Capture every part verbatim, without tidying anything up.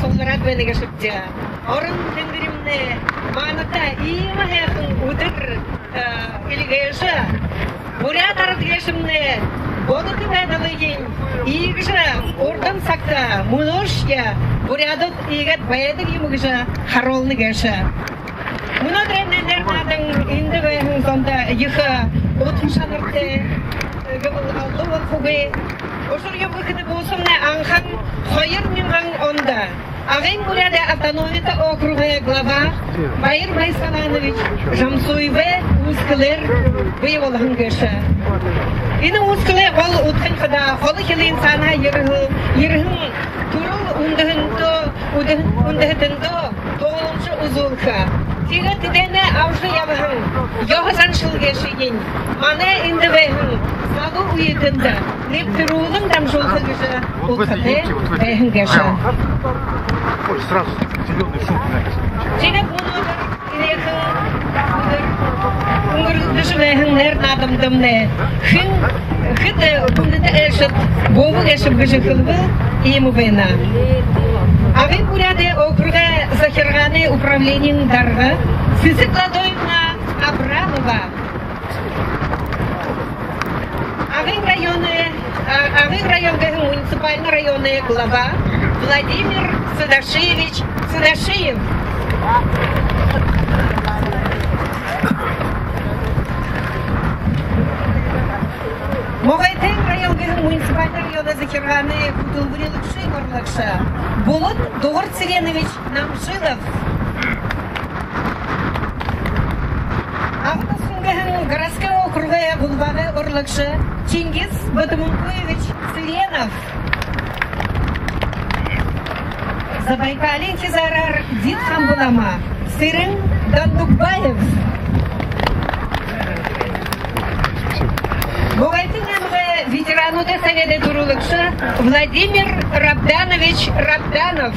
суглараад байна гээшэбди. Орон тэнгэримнай маанадта иимэ һайхан үдэр, э, эльгээжэ, буряад арад гээшэмнай бодото байдалыень иигэжэ урдын сагта мүнөөшье буряадууд иигээд байдаг юм гэжэ харуулна гээшэ. Мүнөөдэрэй нэрэ наадан эндэ байһан зондо ехэ удха шанартай, э, гэбэл алдуу болохогүй. Ушар юуб гэхэдэ, буусамнай анхан хоёр мянган ондо Агын Буряадай автономито округой глава Баир Байсаланович Жамсуевай үүсхэлээр бии болоһон гээшэ. Энэ үүсхэлэй гол удхань хадаа холо хилын саанаһаа ерэһэн, ерэһэн түрэл үндэһэндөө, үдэ-, үндэһэтэндөө тулалжа үзүүлхэ. Тиигээд тэдэнэй абажа ябаһан ёһо заншал гээшые манай эндэ байһан залуу үетэндэ нэбтэрүүлэн дамжуулха гэжэ удхатай байһан гээшэ. Тиигээд мүнөөдэр энээхэн үнгэргэжэ байһан нэрэ наадандамнай хэн, хэд хүндэтэ айлшад бууба гээшэб гэжэ хэлэбэл, иимэ байна. Агын Буряадай округой захиргаанай управлениин дарга Сэсэг Ладоевна Абрамова. Агын районой, а, Агын район гэһэн муниципальна районой глава Владимир Садашиевич Садашиев. Могойтын район гэһэн муниципальна районой захиргаанай хүтэлбэрилэгшын орлогшо Булат Дугар Цыренович Намжилов. Агын Тусан гэһэн городской округой главагай орлогшо Чингис Батомункуевич Цыренов. Забайкалиин хизаараар Дид хамба лама Сэрэн Дандукбаев. Могойтын аймагай ветерануудай соведэй түрүүлэгшэ Владимир Рабданович Рабданов.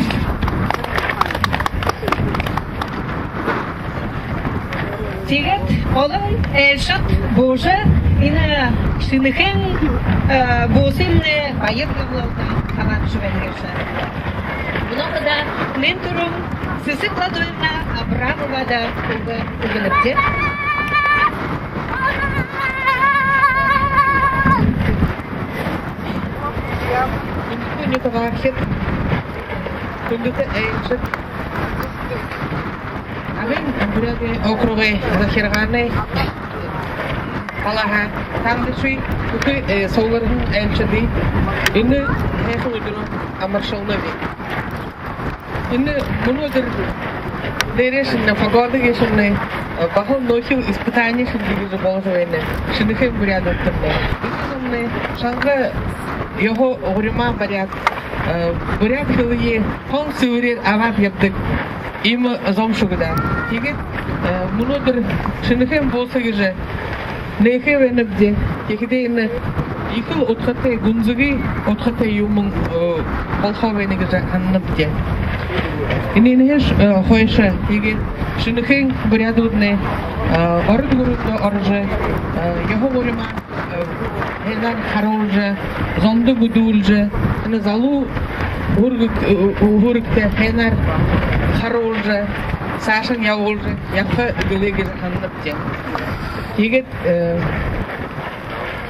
Тиигээд олон айлшад буужа, энэ Шэнэхээн, э, буусамнай баяр ябуулалда хабаадажа байна гээшэ. Мүнөө хадаа нэн түрүүн Сэсэг Ладоевна Абрамовада үгэ үгэнэбди. Хүндэтэ нютагаархид, хүндэтэ айлшад, Агын Буряадай округой захиргаанай талаһаа тандашье, бүхы, э, суглараһан айлшадые энэ һайхан үдэрөөр амаршалнаб. Энэ мүнөөдэр дээрэшни погода гээшэмнай, э, баһал нөөхил испытани шэнги гэжэ боложо байна Шэнэхээн буряадуудтамнай. Энэ зомнай шанга ёһо гуримаа бариад, э, буряад хэлэеэ тон сэбэрээр абаад ябадаг иимэ зон шүү даа. Тиигээд, э, мүнөөдэр Шэнэхээн бууса гэжэ нээхэ байнабди. Тиихэдээ энэ ехэл удхатай, гүнзэгы удхатай юумэн, э, болохо байна гэжэ һананабди. Энээнһээ, э, хойшо тиигээд Шэнэхээн буряадууднай, э, ород гүрэнтэ орожо, э, ёһо гуримаа, э, һайнаар харуулжа, зондо мэдүүлжэ, энэ залуу һүрэг-, э, һүрэгтэ һайнаар харуулжа, саашань ябуулжа ябаха гэлэй гэжэ һананабди. Тиигээд, э,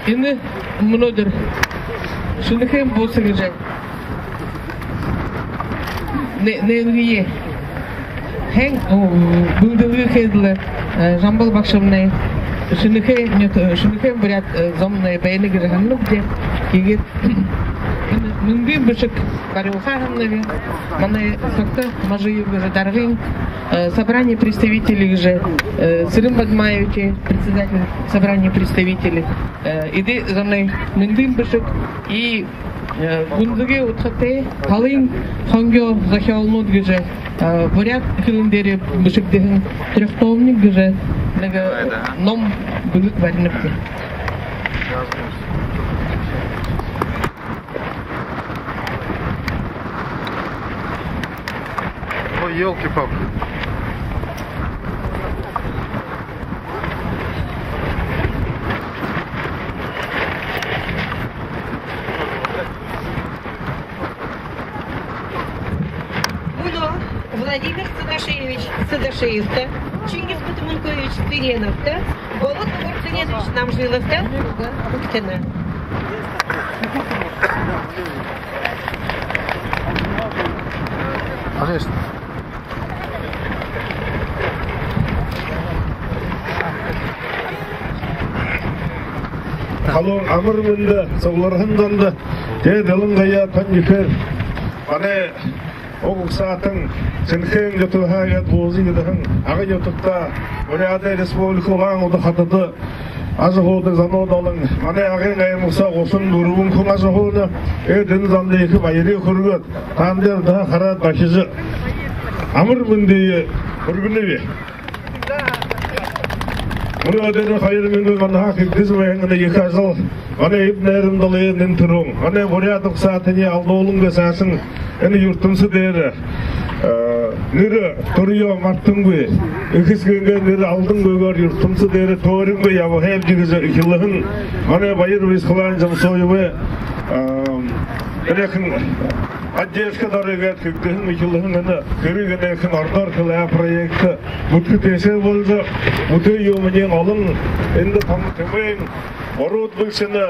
энэ мүнөөдэр Шэнэхээн бууса гэжэ нэ-, нээлгэеэ һайн, о, бэлдэлгэ хээд лэ, э, Жамбал багшамнай Шэнэхээн нют-, э, Шэнэхээн буряад, э, зомнай байна гэжэ һананабди. Тиигээд энэ мэндын бэшэг барюулха һананаб. Манай Согто Мажиев гэжэ даргын, э, собрание представителей гэжэ, э, Цырен Бадмаевич, председатель собрания представителей, э, эдэ зоной мэндын бэшэг и, э, гүнзэгы удхатай талын хонгёо зохёолнууд гэжэ, э, буряад хэлэн дээрэ бэшэгдэһэн трёхтомник гэжэ нэгэ ном бэлэг баринабди. Ой, ёлки-палки. Владимир Цыдашиевич Цыдашиевта, Чингис Бытымункуевич Цыренов-та, Болот Курцынетович Намжилов-та үгтэнэ. Конечно. Халуун амар мэндэ, сугларһан зондо. Тээд илангаяа тон ехээр манай уг угсаатан Шэнэхээн нютагһаа гээд буузы гэдэһэн Агын нютагта, Буряадай Республика Улаан-Үдэ хотодо ажаһуудаг зонууд олон. Манай Агын аймаг соо гушан дүрбэн хүн ажаһууна. Эдэ энэ зондо ехэ баярые хүргөөд, таанадые даа хараад, бахижа, амар мэндые хүргэнэб. Мүнөөдэр хоёр мянган онһоо хэгдэжэ байһан энэ ехэ ажал манай эб найрамдалай нэн түрүүн, манай буряад угсаатаниие алдуулангүй саашань энэ юртэмсэ дээрэ, э, нэрэ түрөө мартангүй, эхэ эсэгынгээ нэрэ алдангүйгөөр юртэмсэ дээрэ төөрингүй ябаха юм гэжэ эхилһэн манай Баяр Баясхаланович Жамсуевай, э, энэхэн поддержка дороо гээд хэгдэһэн, эхилһэн энэ хэрэг, энэхэн ородоор хэлээ, проект, бүтэхэ тээшээ болжо, бүтээ юумэниинь олон. Эндэ тон тэмээн, ород бэлшэнэ,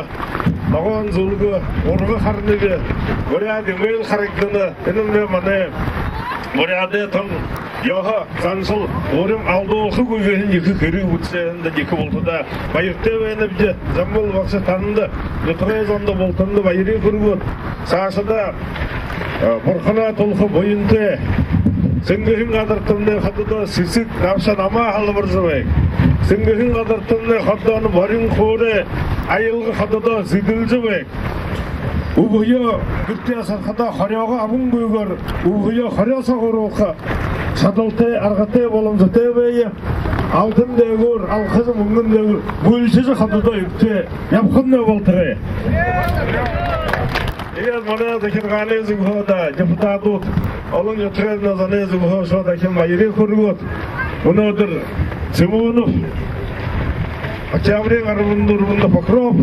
ногоон зүлгэ, урга харанаб, буряад эмээл харагдана. Энэмнай манай буряадай тон ёһо заншал, урим алдуулхагүй гэһэн ехэ хэрэг бүтээһэндэ ехэ бултадаа баяртай байнабди. Жамбал багша, танда, нютагай зондо бултанда баярые хүргөөд, саашадаа, э, бурханаа тулха буянтай, сэнгэһэн газартамнай хододоо сэсэг набша намаа һалбаржа байг. Сэнгэһэн газартамнай хододоо борин хуурай аялга хододоо зэдэлжэ байг. Үбһөө гэртээ асархадаа хорёогоо абангүйгөөр, үбһөө хорёо сагууруулха шадалтай, аргатай, боломжотой байя. Алтан дээгүүр алхажа, мүнгэн дээгүүр гүйлшэжэ, хододоо эбтэй ябахамнай болтогой. Иигээд манай захиргаанай зүгһөө даа, депутадууд, олон нютагай зоной зүгһөө шууд дахин баярые хүргөөд, мүнөөдэр Цымунов октябриин арбан дүрбэндэ Покров.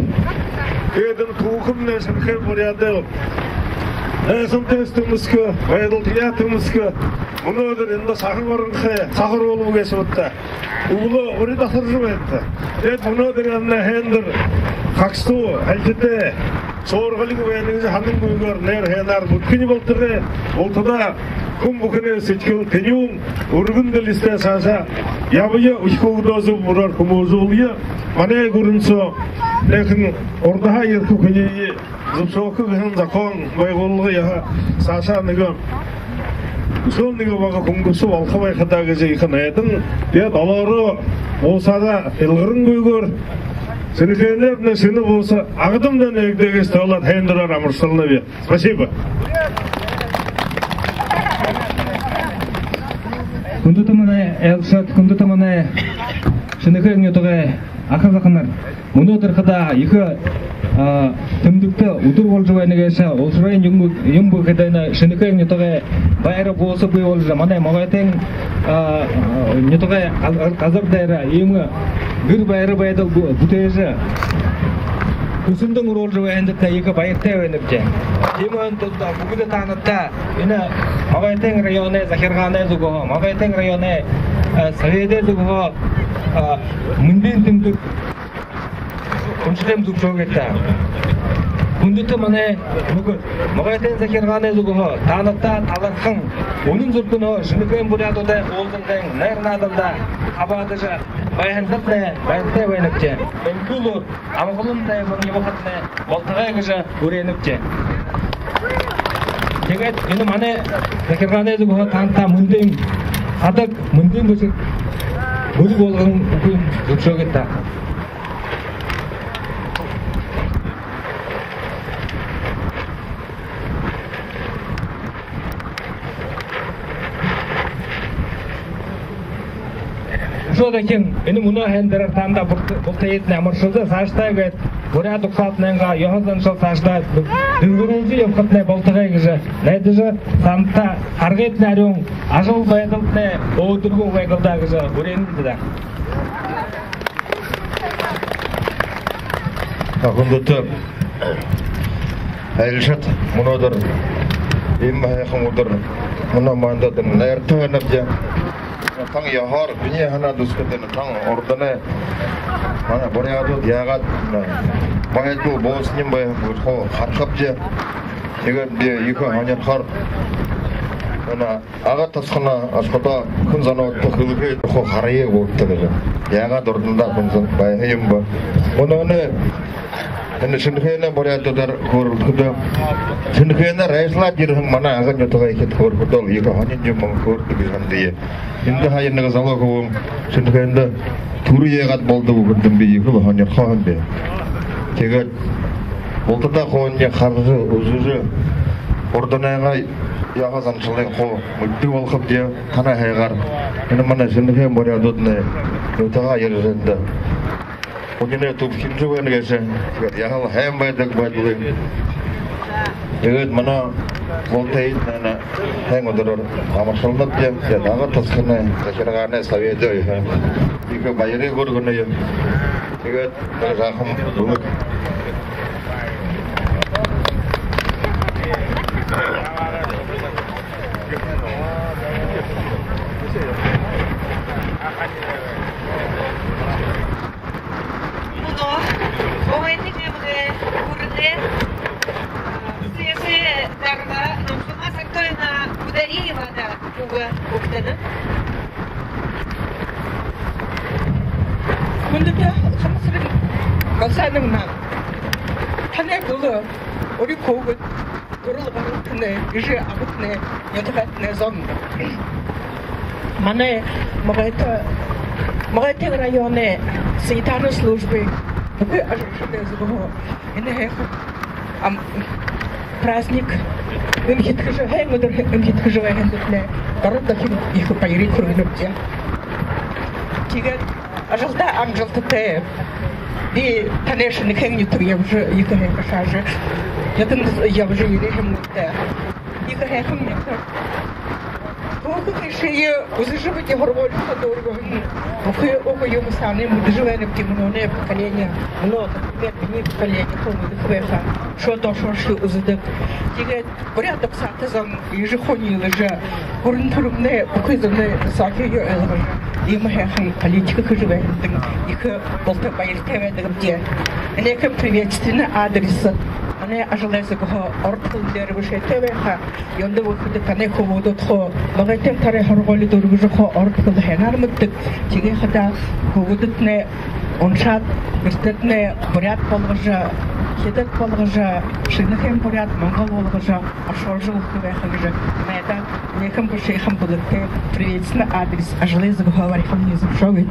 Эдэн түүхэмнай Шэнэхээн буряадай. Эсэмтэй тэмсэхэ, байдалтаяа тэмсэхэ. Мүнөөдэр эндэ саһан оронхой, саһа оруулба гээшэ бэд даа. Үглөө урид асаржа байна даа. Тиигээд мүнөөдэр энэ һайндэр хагсуу, һалхитай, суурхалай байна гэжэ һанангүйгөөр, нээр һайнаар бүтэхэнь болтогой. Бултадаа хүн бүхэнэй сэдьхэл тэнюун, үргэн дэлисэтэй саашаа ябая, үхибүүдээ зүб мүрөөр хүмүүжүүлье. Манай гүрэн соо энэхэн урдаһаа ерэхэ хүниие зүбшөөхэ гэһэн закон байгуулга яһа саашаа нэгэ, үшөө нэгэ бага хүнгэршэ болохо байха даа гэжэ ехэ найдан. Тиигээд олоороо буусаараа илгарангүйгөөр, Шэнэхээнэйбнай шэнэ бууса Агадамнай нээгдээ гэжэ тоолоод, һайндэрөөр амаршалнаб. Спасибо. Хүндэтэ манай айлшад, хүндэтэ манай Шэнэхээн нютагай аха заханар! Мүнөөдэр хадаа ехэ, а, тэмдэгтэ үдэр болжо байна гээшэ. Ушарынь юун бэ, юун бэ гэхэдэ, энэ Шэнэхээн нютагай байра бууса бии болжо, манай Могойтын, а, нютагай газ-, газар дээрэ иимэ гэр байра байдал бү-, бүтээжэ, хүсэндэнь оруулжа байһандатнай ехэ баяртай байнабди. Иимэ үндэр бүгэдэ таанадта энэ Могойтын районой захиргаанай зүгһөө, Могойтын районой, э, соведэй зүгһөө, э, мэндын тэмдэг, хүндэтэйм зүбшөөгыт даа. Хүндэтэ манай нүхэд, Могойтын захиргаанай зүгһөө таанадта талархан, үнэн зүрхэнһөө Шэнэхээн буряадуудай уулзалгын найр нааданда хабаадажа байһандатнай баяртай байнабди. Энхэ элүүр, амгалан тайбан ябахатнай болтогой гэжэ үреэнэбди. Тиигээд энэ манай захиргаанай зүгһөө таанадта мэндын хадаг, мэндын бэшэг, бэлэг болгон үгыем зүбшөөгыт даа. Үшөө дахин энэ мүнөө һайндэрөөр таанадта булт-, бултыетнай амаршалжа, саашадаа гээд буряад угсаатанайнгаа ёһо заншал саашадаа дэлгэрүүлжэ ябахатнай болтогой гэжэ найдажа, таанадта аргыетнай арюун, ажал байдалтнай өөдэргүй байг лэ даа гэжэ үреэнэбди даа. Хүндэтэ айлшад, мүнөөдэр Иимэ һайхан үдэр мүнөө манда даа найртай байнабди. Тон ёһоор, минии һанаад үзэхэдэ, тон урданай манай буряадууд яагаад энэ байдал болоһон юм бэ гэжэ хуу харахабди. Тиигээд би ехэ һонирхоод, энэ Ага тосхондо ошоходоо хүн зонуудта хэлэхэ, хуу харая гүбта гэжэ. Яагаад урдандаа хүн зон байһан юм бэ? Мүнөөнэй энэ Шэнэхээнэй буряадуудаар хөөрэлдэхэдөө, Шэнэхээнээр айсалаад ерэһэн манай Ага нютагай эхэд хөөрэхэдөө, ехэ һонин юумэн хөөрэдэг гэжэ һанадагби. Эндэ һая нэгэ залуу хүбүүн Шэнэхээндэ түрөө яагаад болодог үгэдэн би ехэл һонирхоо һэм би. Тиигээд бултадаа хуу энэ хаража, үзэжэ, урданайнгаа ёһо заншалые хуу мэдэдэг болохобди танай һайгаар. Энэ манай Шэнэхээнэй буряадууд энэ нютагаа ерэжэ, эндэ хүнэй түб хэнжэ байна гээшэ. Тиигээд яһала һайн байдаг байдал юм. Тиигээд манай бултыень энэ һайн үдэрөөр амаршалнаб. Тиигээд Ага тосхоной захиргаанай соведэй ехэ баярые хүргэнэб. Тиигээд жаахан бүлэг. Мүнөө Омайнай аймагай гүрэнэй, а, сээсэй дарга Номсома Сагтоевна Гудариевада үгэ үгтэнэ. Хүндэтэ Хамсарин Галсановна, танай бүлэ, үри хүүгэд, түрэл гаралтнай, эжы абатнай, нютагайтнай зон. Манай Могойто, Могойтын районай санитарна службын бүхы ажалшадай зүгһөө энэ һайхан ам-, праздник эмхидхэжэ, һайн үдэр эмхидхэжэ байһандатнай дороо дахин ехэ баярые хүргэнэбди. Тиигээд ажалдаа амжалтатай. Би танай Шэнэхээн нютаг ябажа, ехэ һайхан шажа, ятан ябажа ерээ һэм даа. Ехэ һайхан нютаг. Хүүгэд эшээ үзэжэ, бидэ һургуулида дүүргэһэн бүхы үгэ юумэ саанаа мэдэжэ байнабди, мүнөөнэй поколени. Мүнөө, например, минии поколени хуу мэдэхэ байха. Шууд ошоошье үзэдэг. Тиигээд буряад угсаатай зон иигэжэ хуу ниилэжэ, гүрэн түрэмнай бүхы зоной сахиё ойлгожо, иимэ һайхан политика хэжэ байһандань ехэ булта баяртай байдагбди. Энэхэн приветственный адрес манай ажалай зүгһөө ород хэлэн дээрэ бэшээтэй байха. Юундэб гэхэдэ, танай хүбүүдүүд хуу Могойтын второй һургуули дүүргэжэ, хуу ород хэлэ һайнаар мэдэдэг. Тиигээ хадаа хүбүүдтнай уншаад, гэртэтнай буряад болгожо, хитад болгожо, Шэнэхээн буряад, монгол болгожо оршуулжа үгэхэ байха гэжэ найдаад, энэхэн бэшэһэн бүлэгтэ приветственный адрес ажалай зүгһөө барихамни зүбшөөгыт.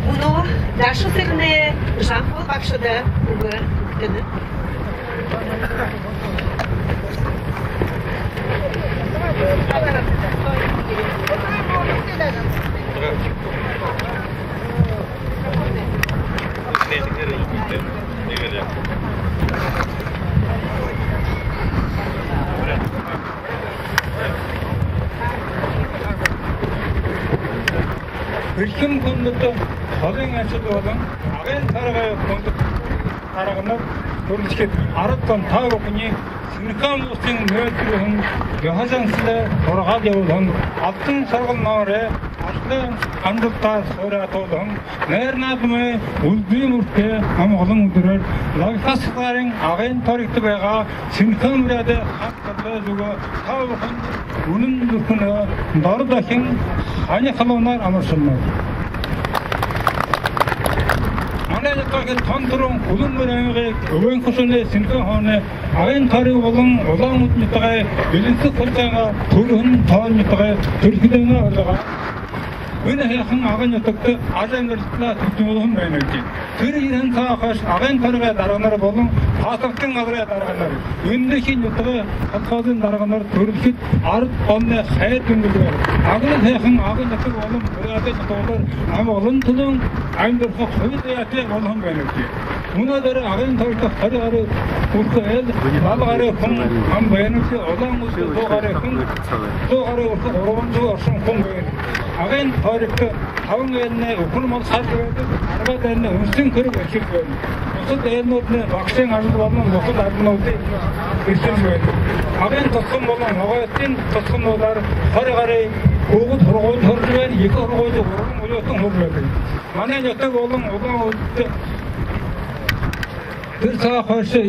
Мүнөө Даша-Сэрэнэй Жамбал багшада үгэ үгтэнэ. Эрхим хүндэтэ холын айлшад болон Агын тойрогой хүндэтэ дарганар, түрэлхид, арад зон, та бүхэниие Шэнэхээн уласын нээлтэ гэһэн ёһо заншалай һургаал ябуулһан, Алтан Жаргал номорой ажалай амжалтаар суурятуулһан, найр наадамай үлзы мүртэй амгалан үдэрөөр, лагерь Хасагарын Агын тойрогто байгаа Шэнэхээн буряадай хамта ажалай зүгһөө та бүхэндэ үнэн зүрхэнһөө дороо дахин хани халуунаар амаршалнаб. Манай нютагай тон түрүүн Улаан-Үдэ аймагай Үбээн хүсэнэй Шэнэхээн хоолой Агын тойрог болон Улаан-Үдэ нютагай Элинсэг хулгайнгаа түрэһэн тоон нютагай түрэлхидэнэй урилга. Энэ һайхан Агын нютагта ажамидаралаа түгжүүлһэн байна гээшэ. Тэрэ ерэһэн саашаа Агын тойрогой дарганар болон Хасагтын газарай дарганар, Үндыхын нютагай колхозын дарганар түрэлхид арад зоной хайр дүнгэлөөр Агын һайхан Агын нютаг болон Буряадай нютагуудаар амгалан түлөөн амидарха хубиин заяатай болоһон байна гээшэ. Мүнөөдэр Агын тойрогто хорин гаран үрхэ айл, далан гаран хүн һанаһан байна гээшэ. Улаан-Үдэдэ зуун гаран хүн, зуун гаран үрхэ гурбан зуун оршон хүн байна. Агын тойрогто табан айлнай үхэр мал саажа байдаг, арбаад айлнай үндэһэн хэрэг эрхилжэ байна. Бусад айлнууднай багшын ажал болон бусад ажалнуудые эрхилжэ байна. Агын тосхон болон Могойтын тосхонуудаар хорин гаран хүүгэд һургуулида һуража байна, ехэ һургуулида гурбан оюутан һуража байдаг. Манай нютаг болон Улаан-Үдэдэ тэрэ саашаа хойшо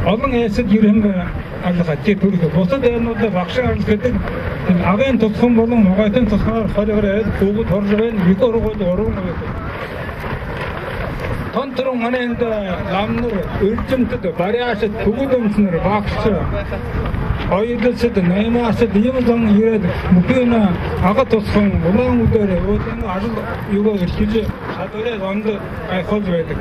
олон айлшад ерэһэн байна. Ажал хатаа түрхэ. Бусад айлнуудта багшын ажал хэдэг. Агын тосхон болон Могойтын тосхоноор хорин гаран айл, хүүгэд һуража байна, ехэ һургуулида гурбан оюутан. Тон түрүүн манай эндэ ламанар, эрдэмтэд, баряашад, хүбүүд, үмсэнэр, багшад, оёдолшод, наймаашад, иимэ зон ерээд, бүхы энэ Ага тосхон, Улаан-Үдээр өөрын ажал юугээ эрхилжэ, шадабараа зондо гайхуулжа байдаг.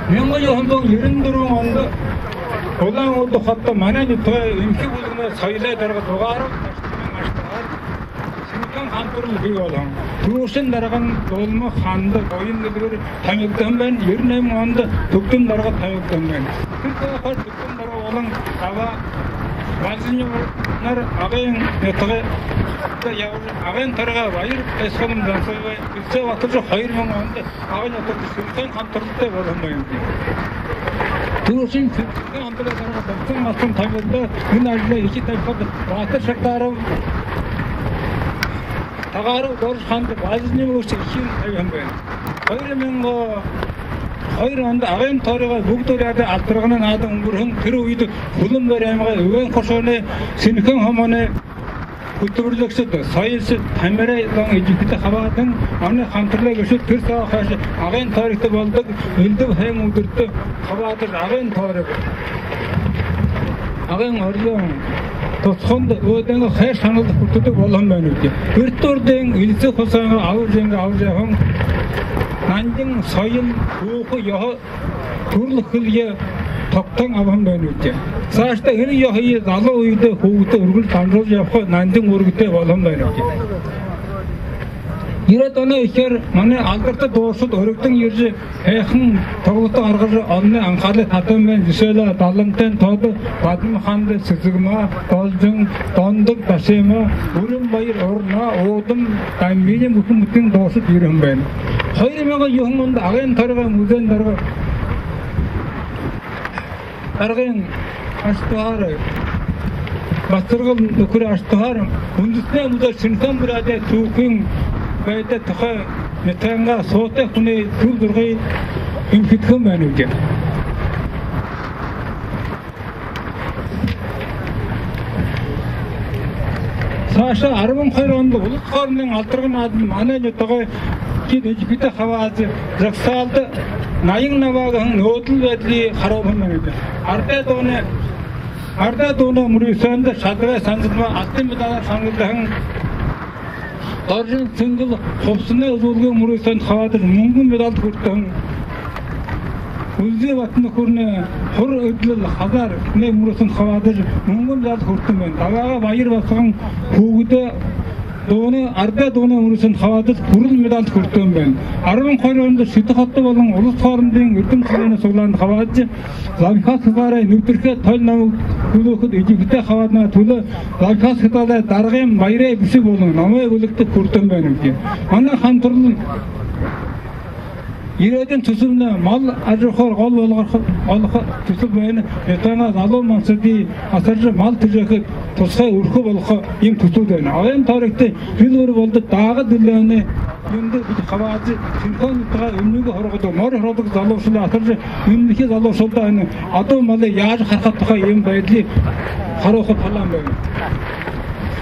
Мянга юһэн зуун ерэн дүрбэн ондо Улаан-Үдэ хотодо манай нютагай эмхи бүлгэмэй соёлой дарга Дугаров Сэнхэн хамтарал бии болоһон. Түрүүшын даргань Дулма, Ханда, Буян гэжэ томилогдоһон байна. Ерэн найман ондо Түгдэн дарга томилогдоһон байна. Тэрэ саашаа Түгдэн дарга болон Ага Бальжиниевнар Агын нютагта ябажа, Агын тойрогой баяр баясхалан дансалбай бэлдээ баталжа, хоёр мянга ондо Агын нютагта Сэнхэн хамтаралтай болоһон байна. Түрүүшын Сэнхэн хамтаралай дарга Дулма Малчин томилогдоод, энэ ажалаа эхилжэ табихада Баатар Шагдаров, Тагаров Доржо, Ханда Бальжиниев үшөө эхилжэ табиһан байна. Хоёр мянга хоёр ондо Агын тойрогой Бүгэдэ Буряадай Алтарганын наада үнгэрһэн. Тэрэ үедэ Хүлэн-Бэри аймагай Үбэн хушууна Сэнхэн хомоной хүтэлбэрилэгшэд, соёлшод, тамирай зон эжыхэдэ хабаадаһан. Манай хамтаралай гэшүүд тэрэ саашаа хойшо Агын тойрогто болодог элдэб һайн үдэртэ хабаадажа, Агын тойрог, Агын оройн тосхондо өөдөө хайр шагналда хүртэдэг болоһон байна гээшэ. Эртэ урдын эльсэ хусаан, аба эжынгээ абажа ябаһан нангин соёл, түүхэ, ёһо, түрэл хэлэеэ тогтоон абаһан байна гээшэ. Саашадаа энэ ёһые залуу үедэ хүүгэдтэ үргэлжэ дамжуулжа ябаха нангин үүргэтэй болоһон байна гээшэ. Ерээд оной ехээр манай алдарта дуушад урагдан ерэжэ, һайхан тоглолто гаргажа, олоной анхаралые татаһан байна. Жэшээлээ, Далантайн Тодо, Бадма-Ханда, Сэсэгма, Должон, Дондог, Дашима, Үрэн-Баяр, Урна, Уудам, Дамбиин, бүхэн бүтэн дуушад ерэһэн байна. Хоёр мянга юһэн ондо Агын тойрогой музейн дарга Аргын аштуһаар, Батаргал нүхэрэй аштуһаар үндэһэнэй музей Сэнхэн Буряадай түүхын байдал тухай нютагайнгаа суутай хүнэй дүрэ зурагые эмхидхэһэн байна гээшэ. Саашаа арбан хоёр ондо Улас хоорондын Алтарганын нааданда манай нютагай эжыхэдэ хабаадажа, жагсаалда наян намаа гэһэн нөөдэл байдалые харуулһан байна гээшэ. Арадай дуунай, арадай дуунай мүрысөөндэ шадабай Санжидма алтан медалаар шагнагдаһан. Доржон Сэнгэл хубсаһанай үзүүлгын мүрысөөндэ хабаадажа, мүнгэн медальда хүртэһэн. Үлзы Батанүхэрнай хур эдлэл хазаарай мүрысөөндэ хабаадажа, мүнгэн медальда хүртэһэн байна. Дабаагай Баяр Басаган хүүгэдэй дуунай, арадай дуунай мүрысөөндэ хабаадажа, хүрэл медальда хүртэһэн байна. Арбан хоёр ондо Шэтэ хотодо болон Улас хоорондын эрдэм тэмсээн суглаанда хабаадажа, Лавихас хизаарай нэбтэрхэй тол номые хүлеэхэдэ, эжыхэдэ хабаадаһанай түлөө Лавихас хизаарай даргын баярай бэшэг болон номой бэлэгтэ хүртэһэн байна гээшэ. Манай хамтарал ерээдүйн түсэбнай мал ажаһуухаар гол болгохо, болгохо түсэб байна. Нютагайнгаа залуу мансадые асаржа, мал тэжээхэдэ тусхай үрхэ болохо иимэ түсэбүүд байна. Агын тойрогто жэл бүри болодог Даагай дэлэйнэй юумэндэ бидэ хабаадажа, Сэнхэн нютагай эмнилгэ һургадаг, мори һургадаг залуушуулые асаржа, эмнилхы залуушуулда энэ адуу малые яажа харахада тухай иимэ байдалые харуулха талаан байна.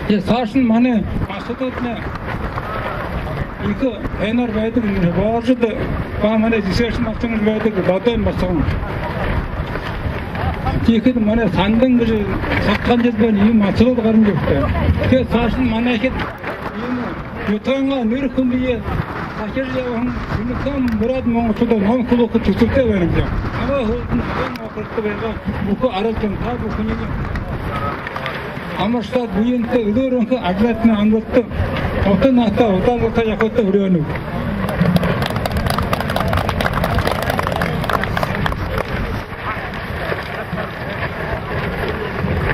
Тээ, саашань манай багшаднай ехэ һайнаар байдаг, Бооржод ба манай Жэшээшэн Малчин байдаг, Додой Басаган. Тиихэдэ манай Сандан гэжэ сагтаа жэл байна, иимэ асуудал гаран ябадаг. Тиигээд саашань манайхид иимэ нютагайнгаа нэрэ хүндые сахижа ябаһан Шэнэхээн буряад монголшуудые ном хүлээгшэ түсэбтэй байна юм. Намай һүүлдэнь Агын округто байгаа бүхы арад зон, та бүхэниие амаршалаад, буянтай, элүүр энхэ, ажалайтнай амжалтатай, ута наһатаа, удаан золтой ябахыетнай хүрэнэб.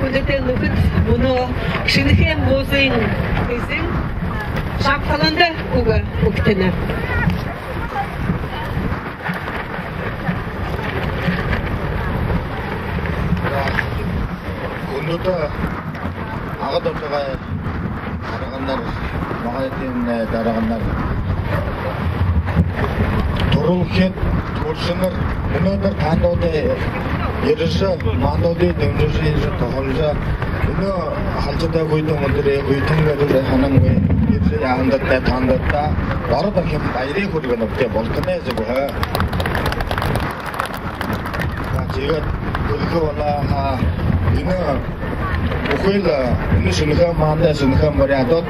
Хүндэтэ нүхэд, мүнөө Шэнэхээн бусын эзэн Шамхаланда үгэ үгтэнэ. Хүндэтэ Ага нютагай дарганар, Могойтын дарганар, түрэлхид, түрэлшэнэр, мүнөөдэр таанадуудые ерэжэ, мандуудые дэмжэжэ, ерэжэ, туһалжа, энэ халхидаа хүйтэн үдэрые хүйтэн гэжэ һанангүй ерэжэ ябаһандатнай таанадуудта доро дахин баярые хүргэнэбди, болтоной зүбһөө. За, тиигээд хэлэхэ болоо һаа, энэ бүхы л энэ Шэнэхээн манда, Шэнэхээн буряадууд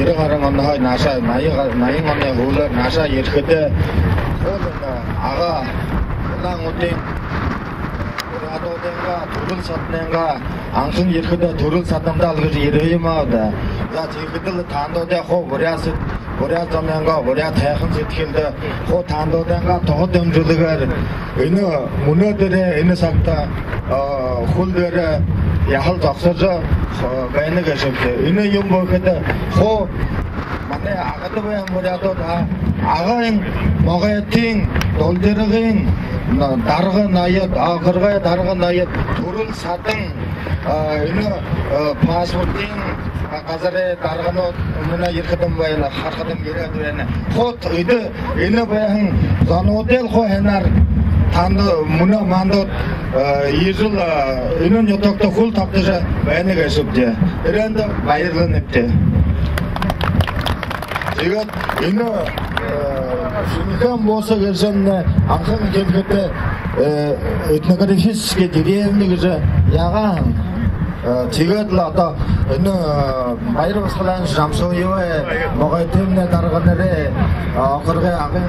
ерэн гаран онһоо наашаа, наян га-, наян оной һүүлээр наашаа ерэхэдээ, хуу энэ Ага Улаан-Үдын буряадуудайнгаа түрэл саднайнгаа анхан ерэхэдээ түрэл садамдаал гэжэ ерээ юм аа даа. За, тиихэдэл таанадуудые хуу буряад сэд-, буряад зонойнгоо, буряад һайхан сэдьхэлдэ хуу таанадуудайнгаа туһа дэмжэлгээр энэ мүнөөдэрэй энэ сагта, а, хүл дээрээ яһала зогсожо, а, байна гээшэбди. Энэ юумэ гэхэдэ, хуу манай Агада байһан буряадууд, а, Агын, Могойтын, Дулжиргын, на-, дарга ноёд, округой дарга ноёд, түрэл садан, а, энэ, а, паспортын, а, газарай дарганууд мүнөө ерэхэдэм байна, харахадам ерээд байна. Хуу эдэ, энэ байһан зонуудые л хуу һайнаар таанад мүнөө мандууд, а, ерэжэл, а, энэ нютагта хүл тогтоожо байна гээшэбди. Тэрээндэ баярланабди. Тиигээд энэ, э, Шэнэхээн бууса гэжэ энэ анхан хэлэхэдэ, э, этнографическая деревня гэжэ яагаан. Э, тиигээд лэ одоо энэ, э, Баяр Басагалан Жамсуевай, Могойтын дарганарай, э, округой Агын,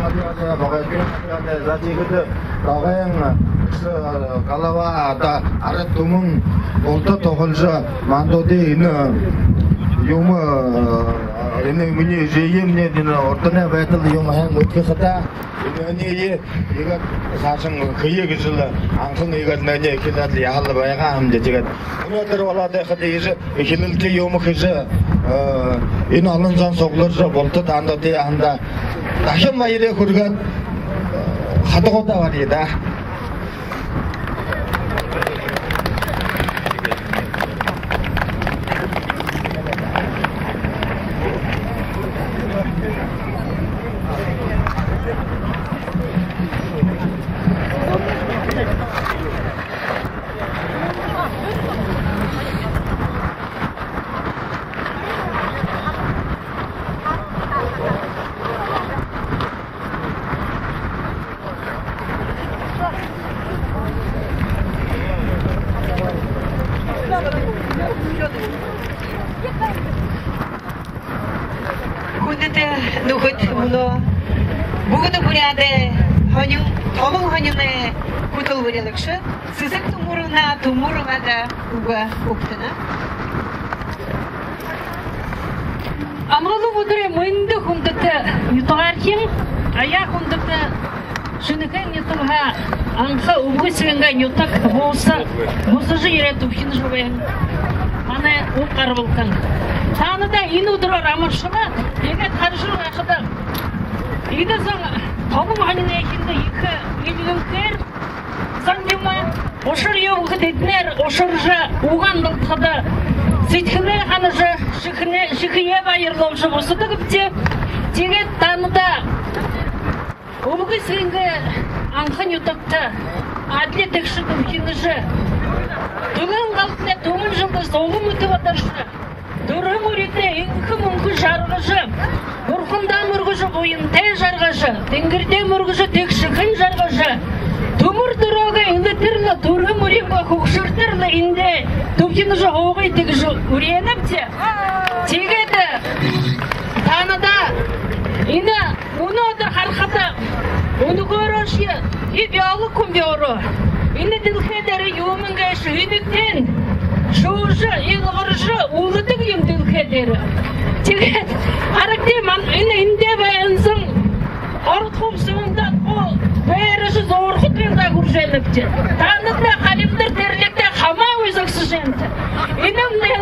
Могойтын, за, тиигээд Догойн, э, Галава, одоо арад түмэн булта туһалжа, мандуудые энэ юумэ, э, энэ минии эжы юм, энэ урданай байдал юумэ һайн мэдэхэ хадаа, энээниие иигээд саашань хэе гэжэл анхан иигээд энээниие хэлээд лэ яһала байгаа юм даа. Тиигээд мүнөөдэр болоод байхада иигэжэ эхилэлтэ юумэ хэжэ, э, энэ олон зон сугларжа, булта таанадуудые һанаа дахин баярые хүргөөд, хадагуудаа бария даа. Хүндэтэ нүхэд, мүнөө Бүгэдэ буряадай һонин, Толон һониной хүтэлбэрилэгшэ Сэсэг Түмэровна Түмэровада үгэ үгтэнэ. Амгалан үдэрэй мэндэ, хүндэтэ нютагаархин, аяа хүндэтэ Шэнэхээн нютагһаа анха Үбгэ Сэгэнгэ нютаг бууса бусажа ерээд түбхинэжэ байһан манай уг гарбалхан. Таанадаа энэ үдэрөөр амаршалаад, тиигээд хаража байхада, эдэ зон Толон һониной эхиндэ ехэ эльгэнхээр зон юм аа. Ушар юу гэхэдэ, эдэнэр ушаржа, угаан дулдахада сэдьхэлээ һанажа, шэхэнэ-, шэхэеэ баярлуулжа бусадагбди. Тиигээд таанадаа Үбгэ Сэгэнгэ анха нютагта адли тэгшэ түбхинэжэ, түмэн галтай түмэн жэлдэ зулам үтэ бадаржа, түрэһэн үритэй энхэ мүнхэ жаргажа, бурхандаа мүргэжэ буянтай жаргажа, тэнгэридээ мүргэжэ тэгшэхэн жаргажа, түмэр түрөөгэй элитэр лэ Түрэһэн үреэнгөө хүгшэртэр лэ эндэ түбхинэжэ һуугыт гэжэ үреэнэбди. Тиигээд таанадаа энэ мүнөөдэр харахада, үнэхөөрөөшье, би биолог хүн би өөрөө. Энэ дэлхэй дээрэ юумэн гээшэ һэнэгтэйнь шүүжэ, илгаржа үлэдэг юм дэлхэй дээрэ. Тиигээд харагты, ман-, энэ эндэ байһан ород хубсаһандаа гол байраа зуурхад байнабди. Таанадта халимдар тэрлигтэй хамаагүй зогсожо байнабди. Энэмнай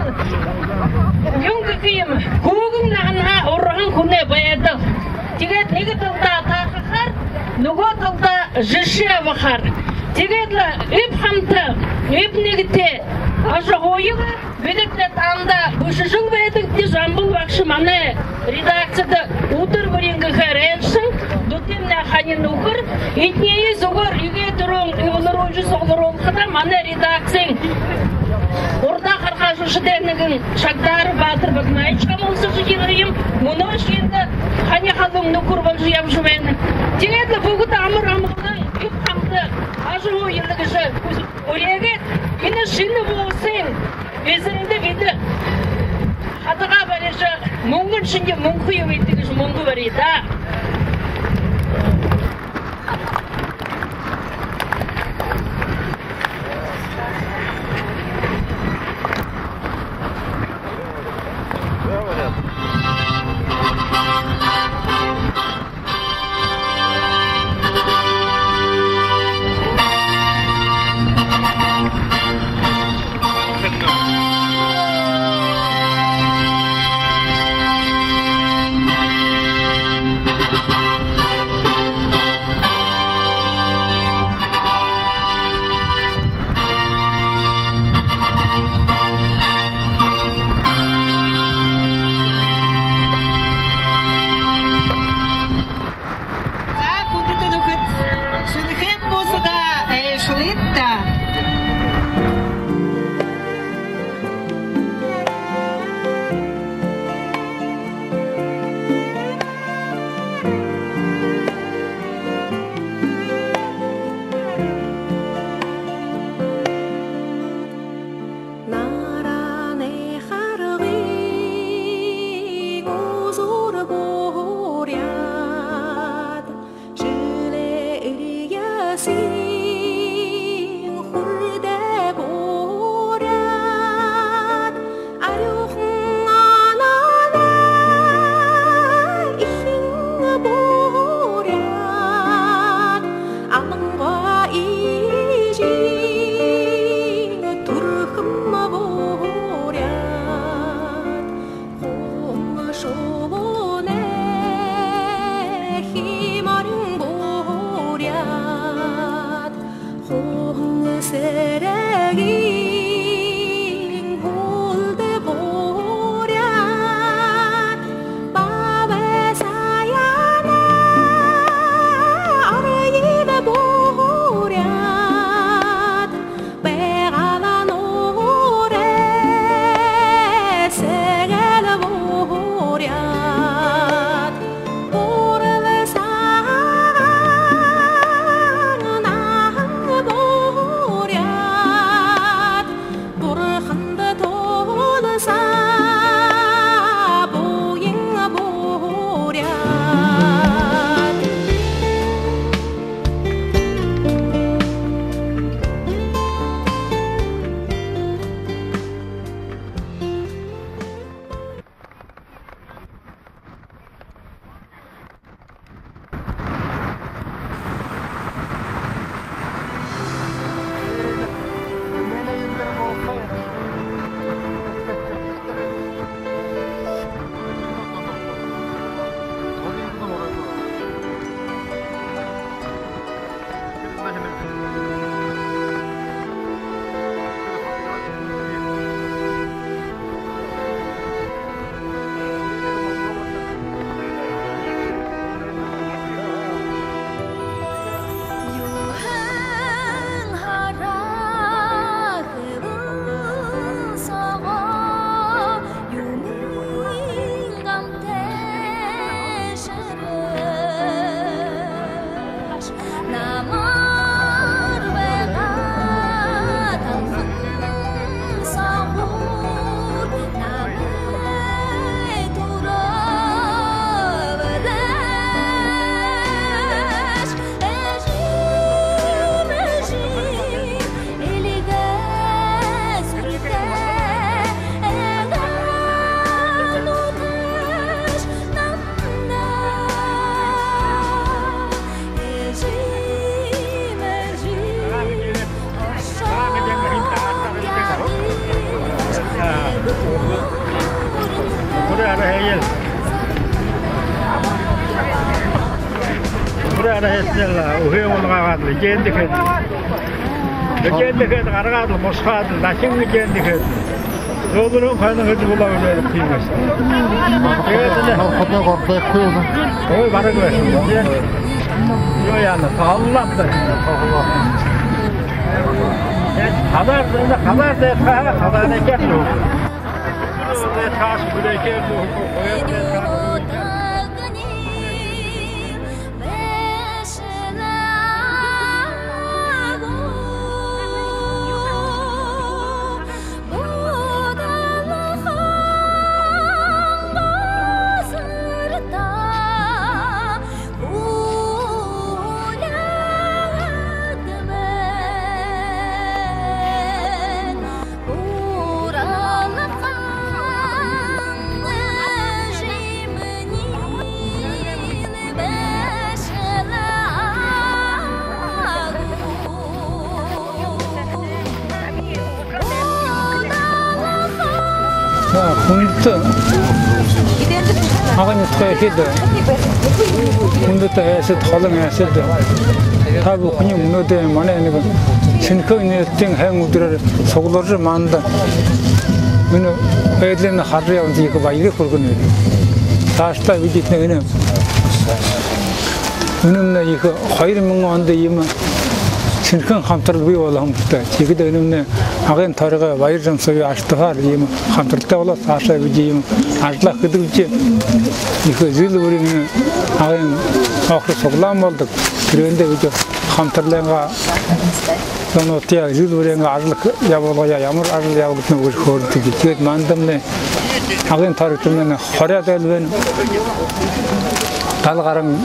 юун гэхэ юм, хүүгэн наһанһаа урһан хүнэй байдал. Тиигээд нэгэ талдаа таахахаар, нүгөө талдаа жэшээ абахаар. Тиигээд лэ эб хамта, эб нэгэтэй ажаһууя. Бидэ таанадаа бэшэжэл байдагбди, Жамбал багша манай редакцида үдэр бүриин гэхээр айлшан, дүтын нэ хани нүхэр, эднэйе зүгөөр эгээ түрүүн эблэрүүлжэ сугларуулхада манай редакциин урда харахаашадаа нэгэн Шагдаров Баатар Бадмаевич хамһалсажа ерээ юм, мүнөөшье эндэ хани халуун нүхэр болжо ябажа байна. Тиигээд лэ бүгэдэ амар амгалан, эб хамта ажаһууя гэжэ үреэгээд, энэ шэнэ буусын эзэндэ бидэ хадагаа барижа, мүнгэн шэнги мүнхэ юу гэдэг гэжэ мүнгэ бария даа. За, хүндэтэ нүхэд, шэнэхээн буусада айлшалыт даа. Наранай харгын үзүүр бууряад, жэлэй эрьесэ хүрдэ бууряад, арюухан ананиинь эхин бууряад, Алангай эжын түрэхэн бууряад, хун шубуунай хи морин бууряад, хун сэрэгын һүлдэ бууряад, Баабай Саяанай оройдо бууряад, Байгалай нуурай сэгээл бууряад, Буурал Сагаан наһан бууряад. Эстэл үһээ унагаагаад лэ, эгээн дахяад. Эгээн дахяад гаргаад лэ, бусахаад лэ, дахин эгээн дахяад. Зөөлрөө хойно хэжэ болоо гэжэ хэлэхэ юм байна. Тиигээд лэ. Ходо гордойхой юм. Ой, бараг байха юм, тии. Юу яана, таллаад лэ. Халаар, энэ халаар дайдахаа, халаар эдеэхэ юм. Дайдахаа, бүлэхэ юм. Хүндэтэ Агын нютагай эхэдэ, хүндэтэ айсад, холын айсад, та бүхэниие мүнөөдэр манай нэгэ Шэнэхээн нэрэтэ һайн үдэрөөр сугларжа, манда мүнөө эдлэн хаража ябаһандаа ехэ баяр хүргэнэб. Саашадаа бидэ энэ, энэмнай ехэ хоёр мянган ондо иимэ Шэнэхээн хамтарал бии болоһон бэзэ. Тиихэдэ энэмнай Агын тойрогой Баяр Жамсаровай аштаһаар иимэ хамтаралтай болоод, саашаа бидэ иимэ ажалаа хэдэгбди, ехэ жэл бүриин Агын округ суглаан болодог. Тэрээндээ бидэ хамтаралайнгаа зонуудые жэл бүриин ажал ябуулгаяа, ямар ажал ябуулагдана гэжэ хөөрэлдэдэг. Тиигээд мандамнай Агын тойрогтомнай хорёод айл байна. Далан гаран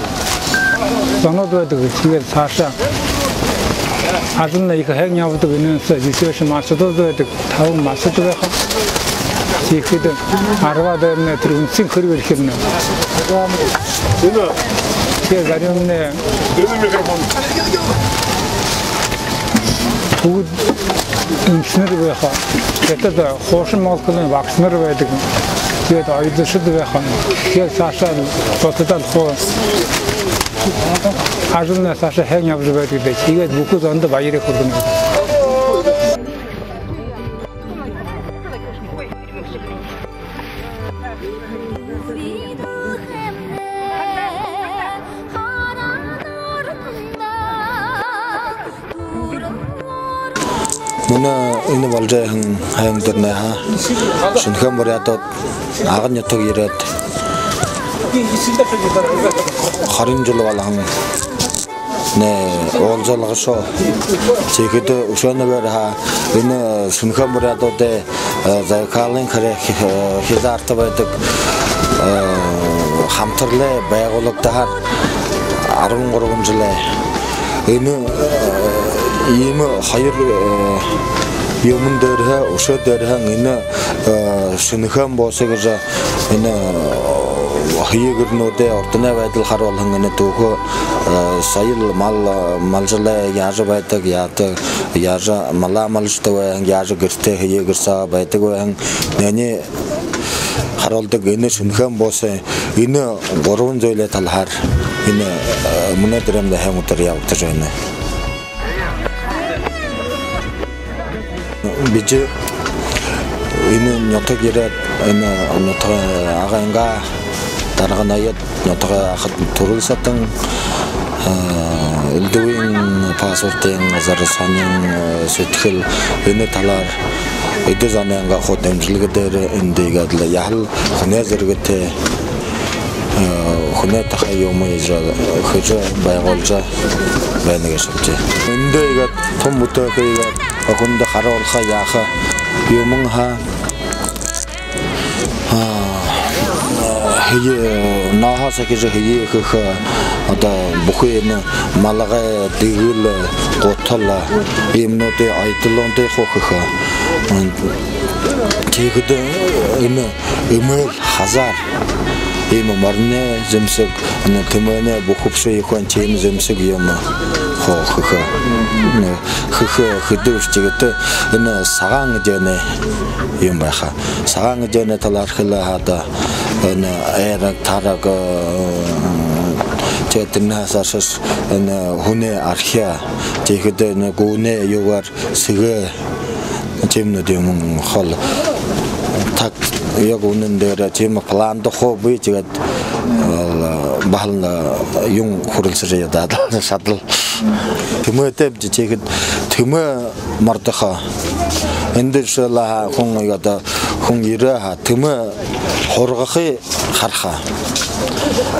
зонууд байдаг. Тиигээд саашаа ажалнай ехэ һайн ябадаг. Энээнһээ жэшээшье, маршадууд байдаг. Табан маршад байха. Тиихэдэ арбаад айлнай тэрэ үндсэн хэрэг эрхилнэ. Тиигээд заримнай хүүгэд эмшэнэр байха. Хятад хуушан Монголой багшанар байдаг. Тиигээд оёдошод байха. Тиигээд саашаа болтодоо хуу ажалнай саашаа һайн ябажа байдаг даа. Тиигээд бүхы зондо баяр хүргэнэб. Мүнөө энэ болжо байһан һайндэрнай ха Шэнэхээн буряадууд Агын нютаг ерээд хорин жэл болоһон нэ уулзалга шоо. Тиихэдэ үшөө нэгээр ха энэ Шэнэхээн буряадуудай, э, Забайкалиин хэр-, э, хизаарта байдаг, э, хамтаралай байгуулагдаһаар арбан гурбан жэлэй. Энэ, э, иимэ хоёр, э, юумэн дээрэһээ, үшөө дээрэһээ энэ, э, Шэнэхээн бууса гэжэ энэ, э, һэеы гэрнүүдэй урданай байдал харуулһан энэ түүхэ, э, соёл, мал, э, малжалай яажа байдаг, яадаг, яажа малаа малжадаг байһан, яажа гэртээ, һэеы гэр соо байдаг байһан, энээниие харуулдаг энэ Шэнэхээн бууса, энэ гурбан зүйлэй талаар энэ, э, мүнөөдэр энэ һайн үдэр ябагдажа байна. Бидэ энэ нютаг ерээд, энэ нютагай Агынгаа дарга ноёд, нютагай ахад түрэл садан, э, элдэбын паспортын газар, сонин, э, сэдьхэл, энэ талаар эдэ зонойнгоо хуу дэмжэлгэ дээрэ эндэ иигээд лэ яһала хүнэй зэргэтэй, э, хүнэй тухай юумэ хэжэ, хэжэ байгуулжа байна гээшэбди. Эндэ иигээд тон бүтээхэ иигээд хүндэ харуулха яаха юумэн ха. А, һэеы, нооһоо сахижа һэеы хэхэ, одоо бүхы энэ малгай, дэгэл, гутал, иимэнүүдые оёдолондо хуу хэхэ. Тиихэдэ энэ эмээл, хазаар, иимэ мориной зэмсэг, энэ тэмээнэй бүхэбшэ юухэн, тиимэ зэмсэг юумэ хуу хэхэ. Энэ хэхэ, хэдэ бэшэ гү, энэ сагаан эдеэнэй юм байха. Сагаан эдеэнэй талаар хэлэхэ һаа, энэ айраг, тараг, э, Тэрэнһээ саашаа энэ хүнэй архи, тиихэдэ энэ гүнэй юугээр сэгээ, тиимэнүүд юумэн хол. Так, яг үнэн дээрээ тиимэ планда хуу бии, тиигээд, э, баһал, э, юун хүрэлсэжэ ядаад шадал. Тэмээтэй бди, тиигээд тэмээ мордохо. Эндэ жэшээлээ һаа, хүн, одоо хүн ерээ һаа, тэмээ һургахые хараха.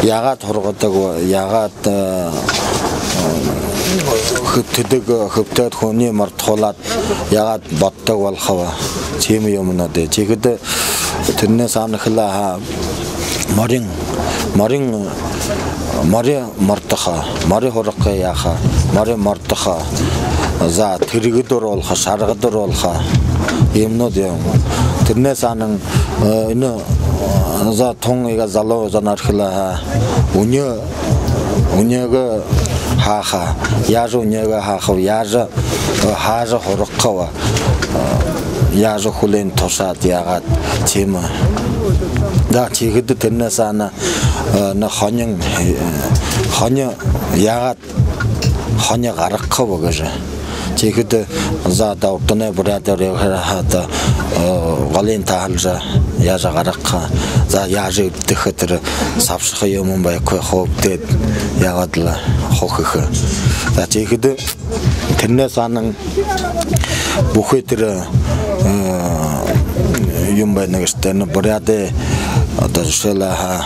Яагаад һургадаг бэ, яагаад, э, хэбтэдэг, хэбтээд хүниие мордохуулаад, яагаад боддог болохо бэ? Тиимэ юумэнүүд. Тиихэдэ тэрэнэй саана хэлээ һаа, морин, морин, мори мордохо, мори һургахые яаха, мори мордохо. За, тэргэдэ оруулха, шаргада оруулха. Иимэнүүд юм. Тэрэнэй саана, э, энэ, за, тон иигээд залуу зон архилаа һаа, үнеэ, үнеэгээ һааха. Яажа үнеэгээ һаахаб, яажа, э, хаажа һургахаб, э, яажа хүлынь тушаад, яагаад тиимэ. Да, тиихэдэ тэрэнэй саана, э, энэ хонин, э, хони яагаад хони гаргахаб гэжэ. Тиихэдэ, за, да, урданай буряадаар ябахада, э, голынь таһалжа, яажа гаргаха, за, яажа эбдэхэ, тэрэ сабшаха юумэн байхагүй, хуу эбдээд ябаад лэ хуу хэхэ. За, тиихэдэ тэрэнэй саана бүхы тэрэ, э, юм байна гээшэ, энэ буряадай, одоо жэшээлээ һаа,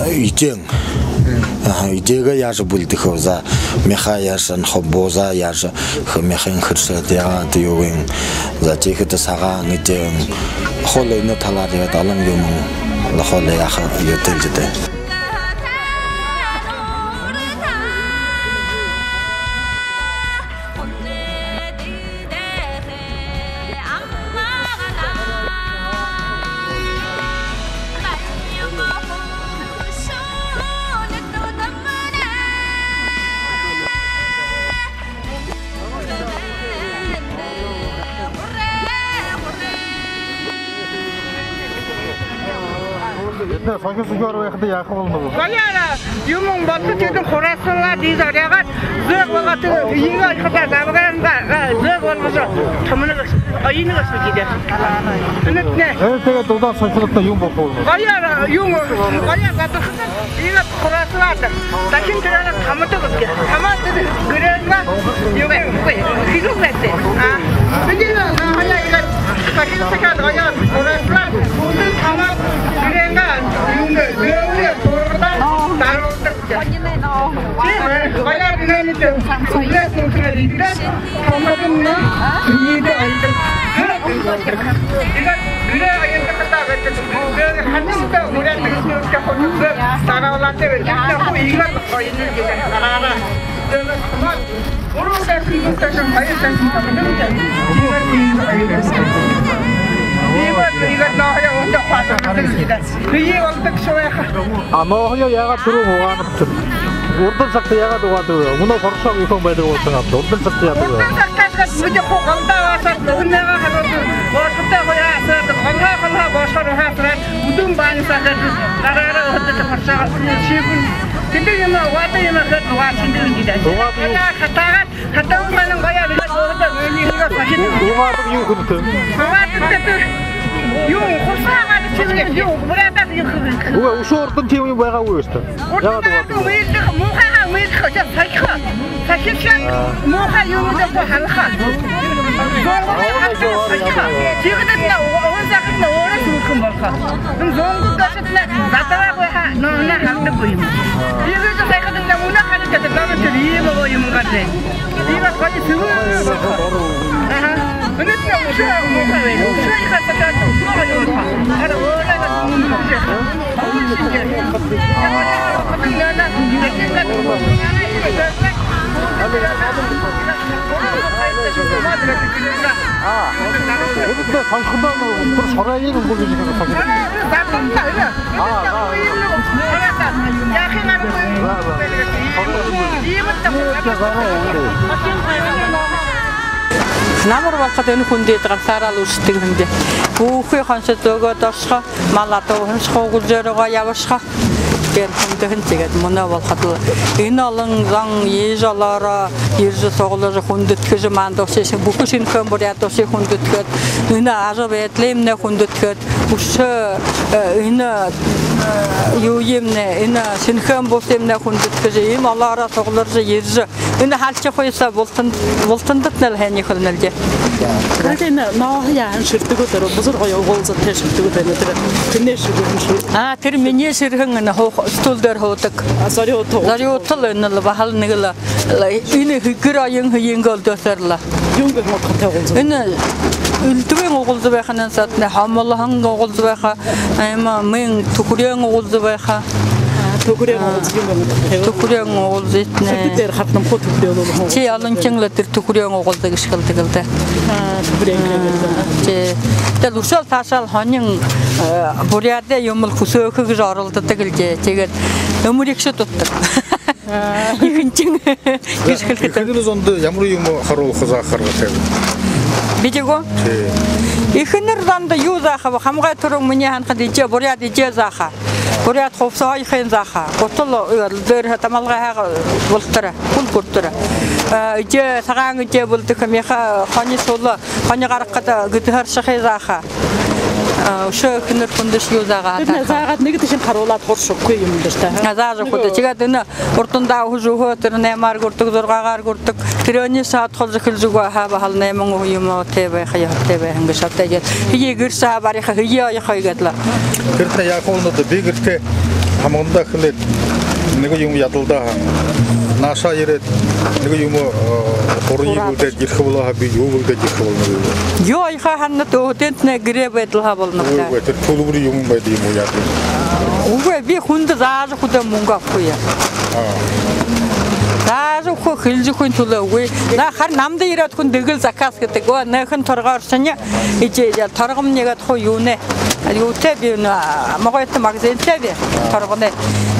э, эдеэн. Аха, эдеэгээ яажа бэлдэхэб, за, мяха яажа шанахаб, бууза яажа, хэ-, мяхыень хэршээд, яагаад юугыень, за, тиихэдэ сагаан эдеэн. Хоол энэ талаар иигээд олон юумэн лэ хоол яаха юутэй л даа. Эднэ сохин сохёор байхада яаха болоноб? Гоёор юумэн болоод, тэдэнь хураасалаад, дии зорёогоод, зөөх болгоод, иигээ ошоходоо, забагангаа, а, зөөх болгожо, томоно гэжэ, оёно гэжэ даа. Энэтнэ. Э, тиигээд удаан сохихо юм болохо болоноб? Гоёор, юумэ, гоёор гадархада, иигээ хураасалаад, дахин тэрэнээ тамадаг гэжэ. Тамаад, тэрэ гэрэнгээ, юумэ, үгы, хизүүр байтаа. А, бидэнэй, а, гоёор иигээд, сохин сохёод, гоёор хураасалаад, үдэр тамаад, гэрэнгээ, юумэ, гэрэнгээ, тургадаа, даруулдаг. Гоёор динамит, үглэс үглэдэ, тамадамнай, иигээд оёдог. Иигээд гэрээ оёдог хадаа байдаг. Ханамта уряад, иигээд хоногдо, даруулаад байдаг. Иигээд оёно гэжэ, хараараа. Гурбан сая, хоёр сая, табан сая. Иигээд, иигээд нооһоёо ундаа хуу шагадаг. Бэеэ болодог шуу яаха. А нооһоёо яагаад түрүүн угаанабта? Урдын сагта яагаад угаадаг бэ? Мүнөө хоршоо юухэн байдаг болоһон ааб даа. Урдын сагта яадаг бэ? Урдын сагта гэхэдэ, бидэ хуу голдоо угаашаад, үгэнэйгээ хараад, боошхотой хуу яаһан, голгоо голгоо боошхоор угаашаад, үдэн баанай саашаа гараараа угаадаг хоршоогоо шиибэн. Тэндэ юумэ угаадаг, юумэ хээд угаашадаг юм даа. Угаадаг юм. Хатаагаа, хатаагаа хатаагаа манай гоёор иигээд угаадаг, иигээд сохидог. Угаадаг юу хэрэгтэй? Угаадаг гэдэг юу, хурсаа угаадаг шэнги, юу, буряадаар юу хэрэгтэй? Үгы, үшөө урдань тиимэ юм байгаагүй шүү дээ. Урдань яагаад угаадаг? Угаадаг, мылдах, муухайгаа мылдах, ошоо сохихо. Сохишоод, муухай юумэндээ хуу һанаха. Зунгуугаа һанаха, сохихо. Тиихэдэнь уһан сахатнай өөрөө шүүхэн болохо. Зунгуугаа ошоходонь задалаагүй һаа, нооһооноо һанадаггүй юм. Иигэжэ сохиходонь мүнөө хараад, дороо тэрэ иимэ гоё юм гаража. Иигээд гоё сэбэр болохо. Аха. Мүнөөдэрнь үшөө муухай байна. Үшөө ехэ сохиходонь, үшөө гоё болохо. Хараа, өөрөө мүнөө үшөө. А, эдэ сохихо юм, тэрэ шоройень үгы гэжэ сохидог. А, а. Намар болоходо энэ хүндэ эдэ гансаараа л үсэдэг юм даа. Бүхы хоншо зөөгөөд ошохо, мал адуу һэн шэ, хуу гүлзөөрөөгөө ябашахаа. Тиигээд хүндэһэн, тиигээд мүнөө болоходол энэ олон зон иигэжэ олоороо ерэжэ, сугларжа, хүндэтгэжэ, манда ушар шэ-, бүхы Шэнэхээн буряад ушар хүндэтгэд, энэ ажабайдалыемнай хүндэтгэд, үшөө, э, энэ, э, юуемнай, энэ Шэнэхээн бусыемнай хүндэтгэжэ, иимэ олоороо сугларжа ерэжэ, энэ халшахуйсаа бултан-, бултандатнай һайн хэлэнэл даа. Тиигээд энэ нооһо яаһан шэртэгүүд, тэрэ бузар гоё угалзатай шэртэгүүд байна, тэрэ хэнэй шэрһэн шү? А, тэрэ минии шэрһэн, энэ һуу-, стул дээрэ һуудаг. А, зорюутал. Зорюутал, энэл баһал нэгэл, энэ хэгэр оюун һэеынгээ үлдөөһөөр лэ. Юун гэһэн удхатай угалза? Энэ элдэбын угалза байха, энэ саатнай хомолоһон угалза байха, аймаа мэн түхэреэн угалза байха. А, түхэреэн угалза юун гэһэн удхатай? Түхэреэн угалза итнэ. Шэртэг дээрэ хартанам хуу түхэреэн угалза. Тии, олоншонь лэ тэрэ түхэреэн угалза гэжэ хэлэдэг лэ даа. А, түхэреэн гэжэ хэлэдэг. Тии. Тиигээл үшөөл саашаал һонин, э, буряадай юумэл хүсөөхэ гэжэ оролдодог лэ даа. Тиигээд үмэригшэ дутдаг. А. Ехэнхинь гэжэ хэлэдэг. Эхэнэр зондо ямар юумэ харуулха, зааха аргатай бэ? Бидэ гү? Тии. Эхэнэр зондо юу зааха бэ? Хамагай түрүүн минии һанахада эдеэ, буряад эдеэ зааха. Буряад хубсаһа оёхын зааха. Гутал, э, дээрэ тамалгайһаа бултара, хүл хүрэтэр. Э, эдеэ, сагаан эдеэ бэлдэхэ, мяха, хони шула, хони гарахада гэдэһэ аршахые зааха. Э, үшөө эхэнэр хүндэшье юу заагаа. Тэдэнээ заагаад, нэгэ тээшэнь харуулаад һуршахагүй юм даа, тээ. А, заажа үгэхэдээ. Тиигээд энэ урдандаа үгэжэ үгөө, тэрэ наймаар гүрдэг, зургаагаар гүрдэг. Тэрэнээ саадхалжа хэлэжэ үгөө һаа, баһал найман үгэ юумэ тээ байха, ёһотой байһан гэжэ шатай гээд. Һэеы гэрһээ бариха, һэеы оёхо гээд лэ. Гэртээ яаха болоно даа, би гэртээ хамагандаа хэлээд, нэгэ юумэ ядалдаа һаа, наашаа ерээд, нэгэ юумэ, э, хурые бэлдээд ерэхэ болоо һаа, би юу бэлдээд ерэхэ болоно бэ? Юу оёхо һанаад, өөһэдынтнай гэрэй байдалһаа болоно. Үгы, тэрэ түлбэри юумэн байдаг юм гү, яадаг юм? Үгы, би хүндэ заажа үгэхэдээ мүнгэ абахагүй. А. Заажа үгэхэ, хэлэжэ үгэхын түлөө үгы. Наа, харин намда ерээд, хүн дэгэл заказ хэдэг. Оо, нэгэ хэн торгоор шэнэ, эдеэ, эдеэ, торгомни гээд хуу юунэй. Юутэй би, наа, могойтой магазинтай би, торгоной.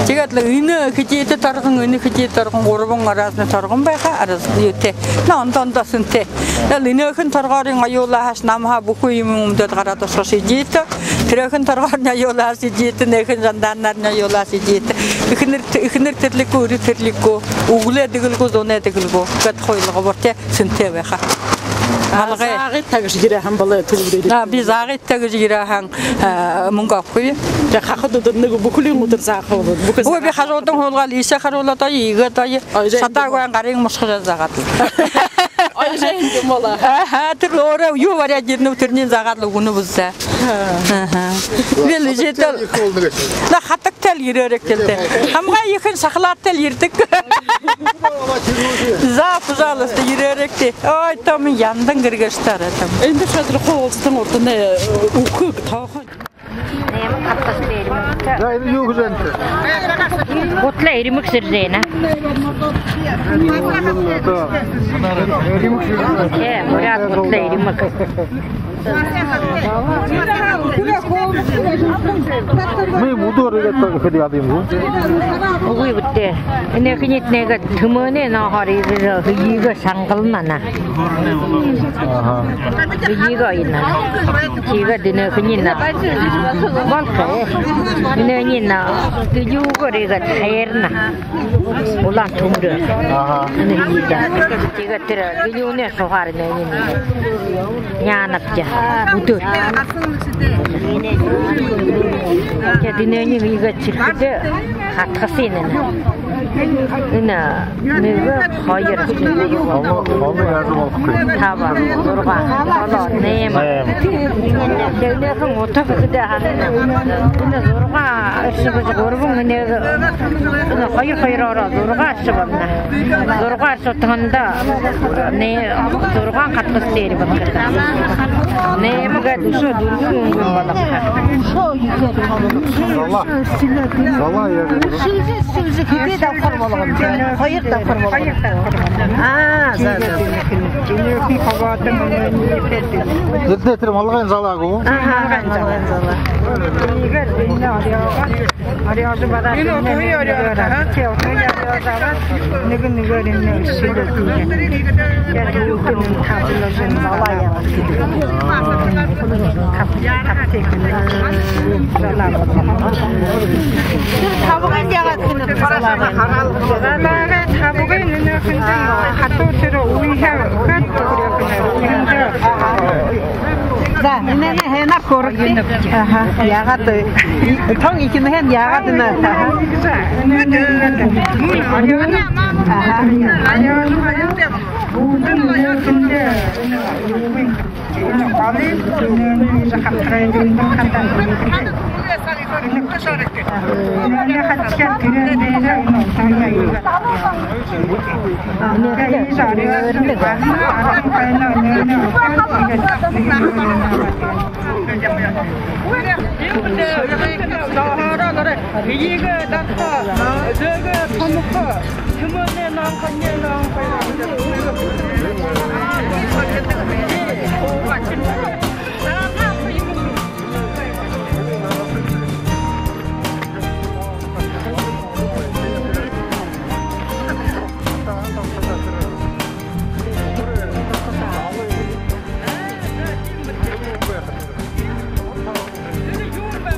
Тиигээд лэ энэ хэдытэй торгон, энэ хэдытэй торгон, гурбан разный торгон байха, разный юутэй. Наа, ондо-ондо сэнтэй. Тиигээл энэ хэн торгоорынь оюулаа һааш, намһаа бүхы юумэ үмдөөд гараад ошохош эдеэтэй. Тэрэ хэн торгоорынь оюулаа һааш эдеэтэй, нэгэ хэн жандарнарынь оюулаа һааш эдеэтэй. Эхэнэр, эхэнэр тэрэлгүй, үри тэрэлгүй, үглөө дэгэлгүй, зунай дэгэлгүй. Гээд хуу илгабар тээ, сэнтэй байха. А, малгай. Заагыт та гэжэ ерээ һаам, бэлэй түлбэри. А, би заагыт та гэжэ ерээ һаам, а, мүнгэ абахагүй. Тээ, хахад үдэр, нэгэ бүхэли үдэр зааха болоод, бүхы... Үгы, би хажуудань һуулгаад, иишээ харуулаад оёо, иигээд оёо. Ой, жэ, шадаагүй, гарынь мушхажа заагаад лэ. Ой, жэ, юм болоо. Аха, тэрэ өөрөө юу бариад ерэнэб, тэрэниинь заагаад лэ үгэнэб даа. Аха. Аха. Би лэ жэтэл. Наа, хатагтай лэ ерээрэй гүт даа. Хамагай ехэнь шахалаатай лэ ерэдэг. За, пожалуйста, ерээрэй гүт даа. Ой, там яндан гэргэшэ тараа там. Эндэ шатрахуу уулзатан урданай, э, үхэг тоохо. Найман хатгасатай ирмэг. За, энэ юу гэжэ байна? Гуталай ирмэг сэржэ байна. Тээ, буряад гуталай ирмэг. Мэй, мүдөө орёод, иигээд таа гэхэдэ яадаг юм гү? Үгы, бэд даа. Энээнэйнь нэгэ түмэнэй нооһоор иигээ, иигээ шангална. Аха. Иигээ оёно. Тиигээд энээнэйнь наа. Болохо. Энээнэйнь наа. Юугээр иигээд хайрна. Улаан түмэрөөр. Аха. Энээнэйнь. Тиигээд тэрэ гэнюунэй шуһаар энээнэйнь няанабди. Үдөө. Тиигээд энээнэйнь иигээд шэрхэдээ хатгасаниинь. Энэ нэгэ, хоёр. Холо, холо яажа болохогүй? Таба, зургаа, долоо, найма. Найма. Тиигээд энээнэйнь утаба гэхэдээ һаа, энэ зургаа аршаа гэжэ, гурбан, энэ, энэ хоёр хоёроор зургаа аршаа болоно. Зургаа аршаа таханда, нэ, зургаан хатгасатай болохо. Найма гээд үшөө дүрбэн үнгэн болохо. Зала. Зала яажа болохо? Үшөө хэды дабхар болгоно? Хоёр дабхар болгоно. Аа, За, за, за. Эдэ тэрэ малгайн залаа гү? Аха, малгайн залаа. Иигээд энэ орёогоо, орёожо бараад, энэ утгын орёогоо, аха. Тии, утгын орёогоо бараад, нэгэ нэгээр энэ шэлээд. Яа, юухэн табилжа, энэ малаа яагаад гэдэг. Кап-, каптек. Табагай яагаад гэнэ? Табагай, табагай нэнэхэн хатуу тэрэ үеһөө хад. За, энэнээ һайнаар хөөрэт. Аха, яагаад, тон ехэнһээн яагаад энэ? Аха. Аха.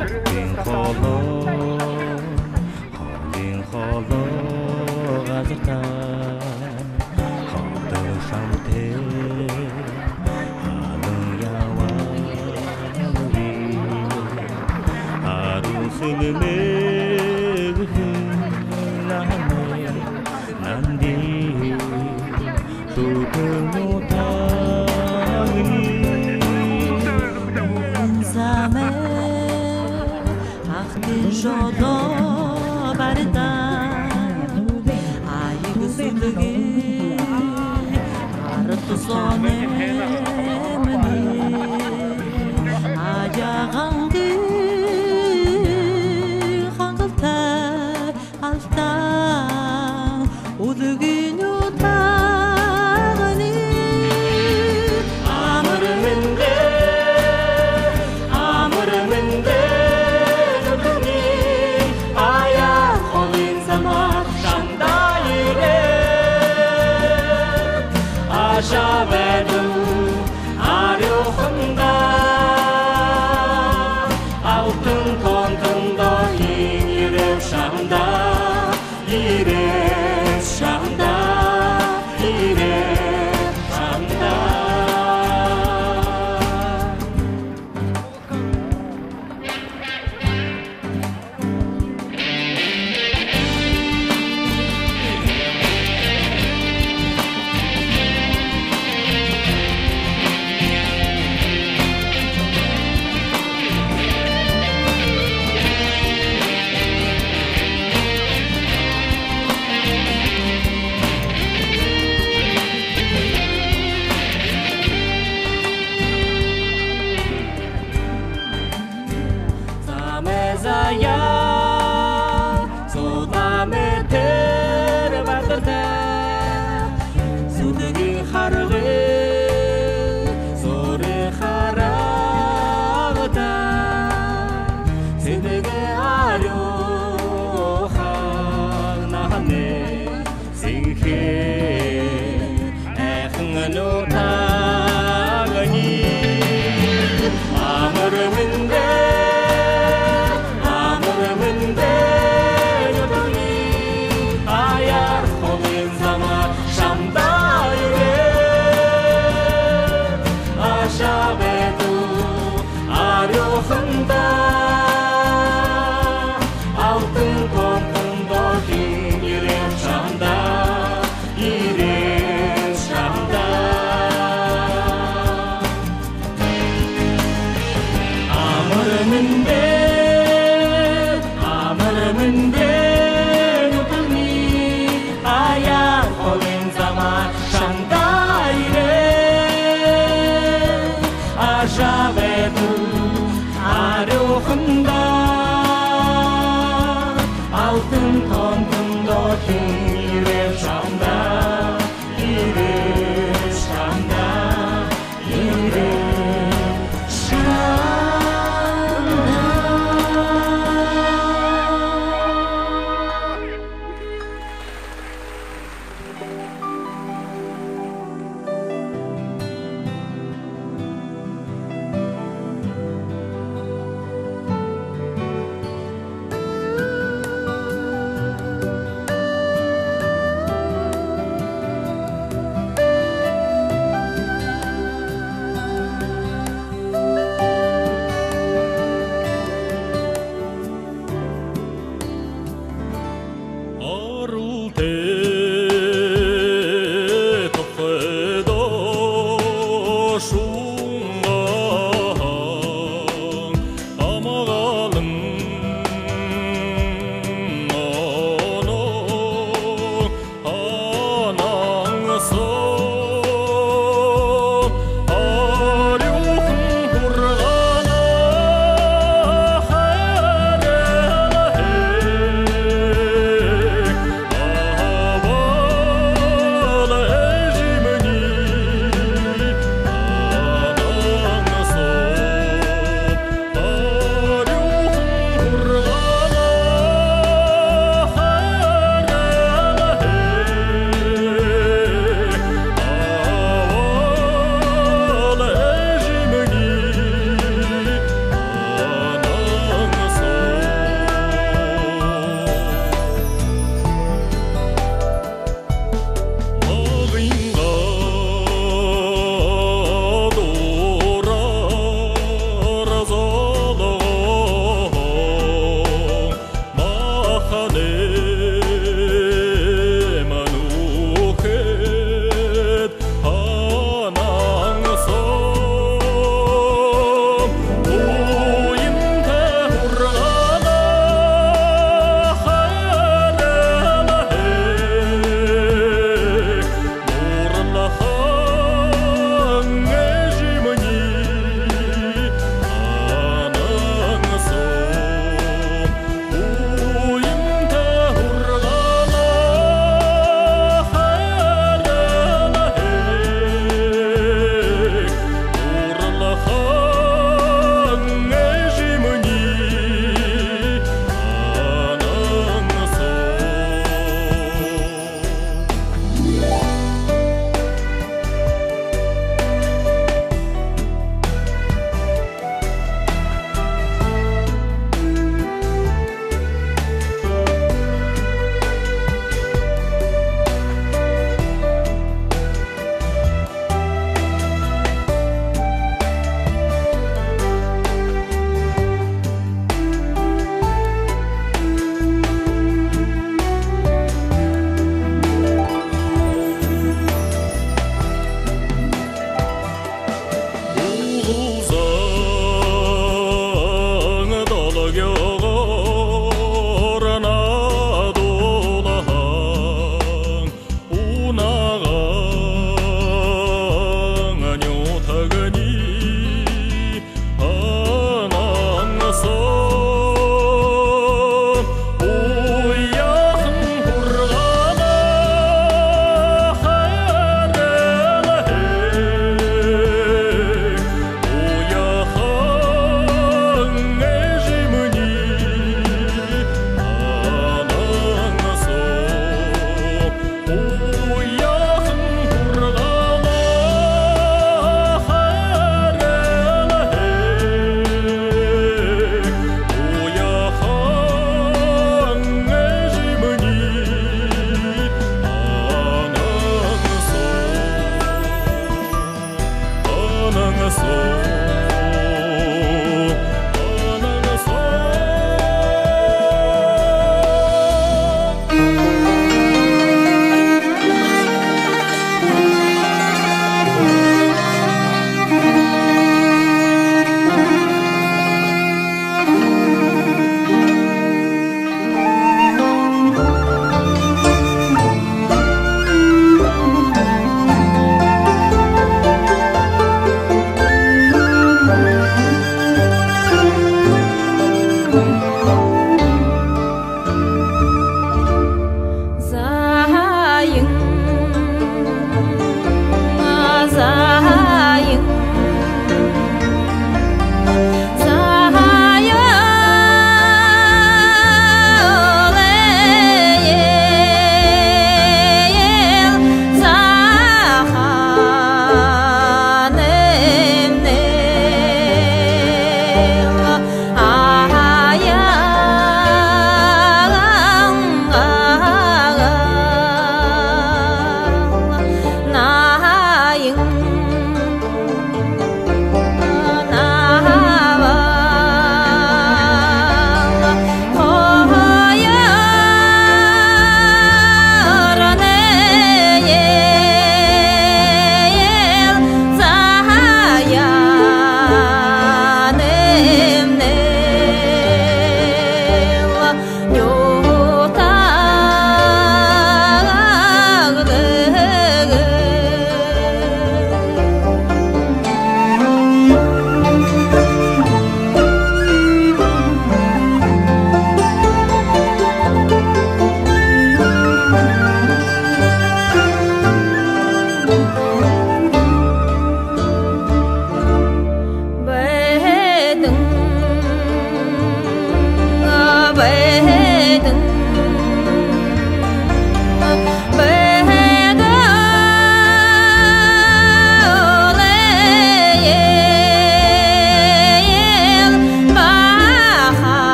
Холын холоо, холын холоо газартаа холдоо шамтай халан ябаа. Аруу сэлмэг намайе намди түгэн утагни. Замай ахтын жодоо барида. Аяга сүлэгэй арад тосоной эмни. Ажаһуухай хангалтай алтан үлгын утагни. Амар мэндэ, амар мэндэ, зүрхэмни, аяар холын замаар шамда ерээ. Ашаа байдал арюухан даа, алтан тоонтондоо ерэб шамда, ерэб шамда, ерэб шамда. Замай заяа зуламай тэрэ баатарта, зүдэ